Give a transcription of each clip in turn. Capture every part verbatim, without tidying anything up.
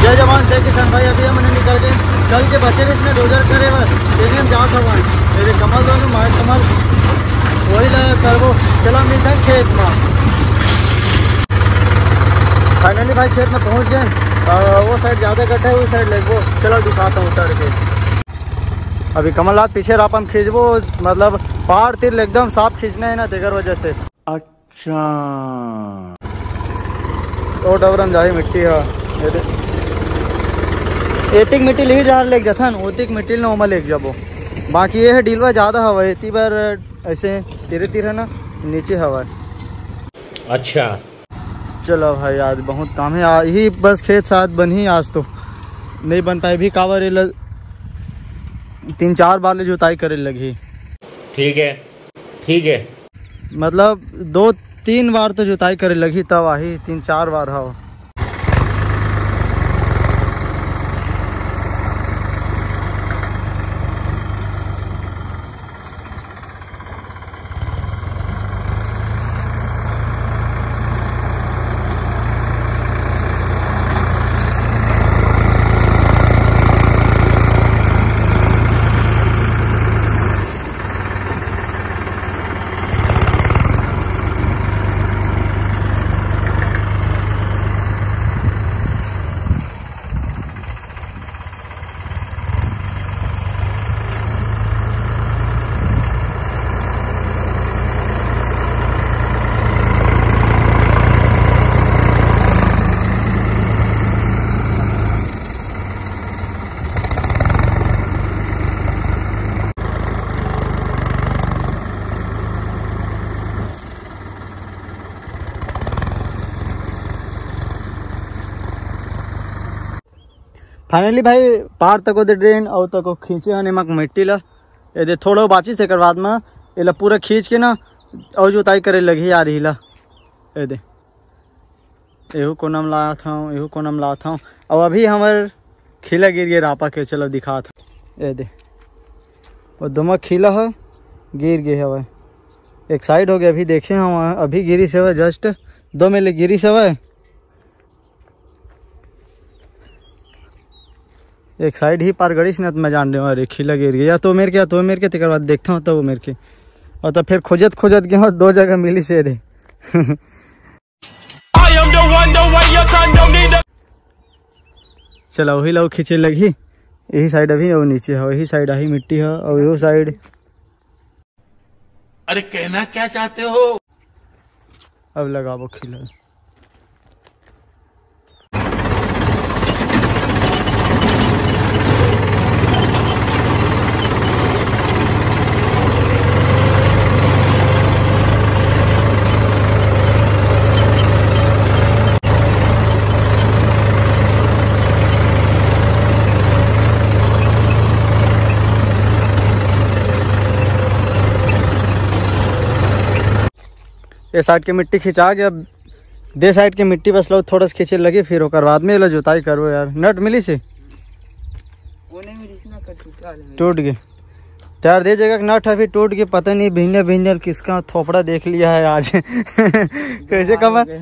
जय जवान, जय किसान भाई। अभी हमन निकल के कल के बचे रहिस ना डोजर करे बर, तेने हम जात हवन। मेरे कमल दोनों मार कमल, वही ला करबो। चला मिलथन खेत में। फाइनली भाई खेत में पहुंच गए। अ, वो साइड ज्यादा गड्ढा है, वो साइड लेगबो। चला दिखाता हूँ उतर के। अभी कमलनाथ पीछे रापन खींचबो, मतलब पार तिर एकदम साफ खींचना है ना, तेकर वजह से। अच्छा। ओ डबरन जाही मिट्टी ह। ये दे। एतिक मिट्टी ले जाहर लेग जाथन, ओतिक मिट्टी ल ओमा लेग जाबो। बाकी ये है डीलवा ज्यादा हवा, एती बर ऐसे धीरे धीरे ना नीचे हवा। अच्छा। चलो भाई, आज बहुत काम है। आ, यही बस खेत साथ बनही आज तो। नहीं बन पाए भी काबर, एला तीन चार बार ले जुताई करे लगही। ठीक है, ठीक है। मतलब दो तीन बार तो जुताई करे लगही, तब आही, तीन चार बार हव। फाइनली भाई, पार तको दे ड्रेन, अउ तको खींचे हन एमा मिट्टी ला। ये दे थोड़ा बाचिस, तेकर बाद में एला पूरा खींच के ना, अउ जोताई करे लगही यार ही ला। ये दे, एहू कोना म लात हूँ, एहू कोना म लात हूँ। अब अभी हमर खीला गिर गे रापा के, चलो दिखात हूँ। ये दे, वो दोमा खीला ह, गिर गे हवय। एक साइड हो गया, अभी देखे हम, अभी गिरी से हवय, जस्ट दो मेले गिरी से हवय। एक साइड ही पार गड़ीस न, त मैं जान रहे हूँ, अरे खीला गिर गया, या तो मेर के, या तो मेर के, तेकर बाद देखता हूँ, तब वो मेर के। और तब फिर खोजत खोजत गया हूँ, दो जगह मिली से दे। I am the one, the way your son don't need the चला, वही ला वो खींचे लगही। यही साइड अभी वो नीचे है, वही साइड आही मिट्टी है, और वो साइड। अरे, कहना क्या चाहते हो? अब लगाबो खीला। ये साइड के मिट्टी खिंचा गया, दे साइड के मिट्टी बस लो थोड़ा सा खींचे लगी, फिर ओकर बाद में ये लो जुताई करबो यार। नट मिली से? वो नहीं मिली से ना, कट टूटा वाला मिली। टूट गए। तो यार, दे जगह के नट है, फिर टूट के पता नहीं भिंडे भिंडे किसका थोपड़ा देख लिया है आज। कैसे कमर?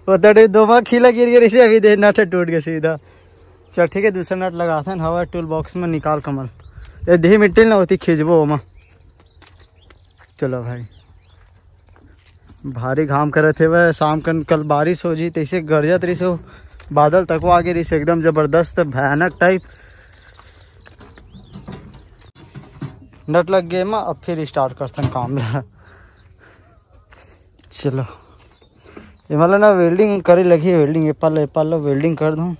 वो तो दो बार खीला गिर गया, इसे अभी दे नट है, टूट गया सीधा। चल ठीक है, दूसरा नट लगाथन हवा टूल बॉक्स में निकाल कमल। ये देही मिट्टी ना होती खींचबो ओमा। चलो भाई, भारी घाम करत हेवय। शाम कन कल बारिश हो जी, तैसे गरजत रहिस हो, बादल तको आगे रहिस, एकदम जबरदस्त भयानक टाइप। नट लग गए मा, अब फिर स्टार्ट करथन काम ला। चलो, ये मतलब ना वेल्डिंग करे लगी, वेल्डिंग ए पालो, ए पालो वेल्डिंग कर दूँ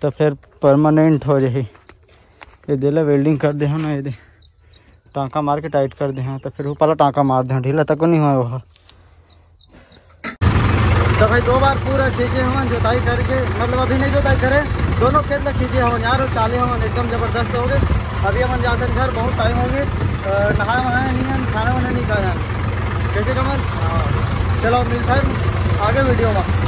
तो फिर परमानेंट हो जाही। ये देला वेल्डिंग कर दे हो ना, ये दे टाँका मार के टाइट कर दे हो, तो फिर वो पाला टाँका मार दे हो, ढीला तक नहीं हुआ वो। तो भाई दो बार पूरा खींचे हुआ जोताई करके, मतलब अभी नहीं जोताई करे, दोनों खेत ला खींचे हुआ यार, वो चाले हुआ एकदम जबरदस्त हो गए। अभी हमन जाथन घर, बहुत टाइम हो गए, अ, नहाए वहाए नहीं हन, खाना वाना नहीं खाए हन। कैसे कमल? हाँ। चलो मिलता है आगे वीडियो में।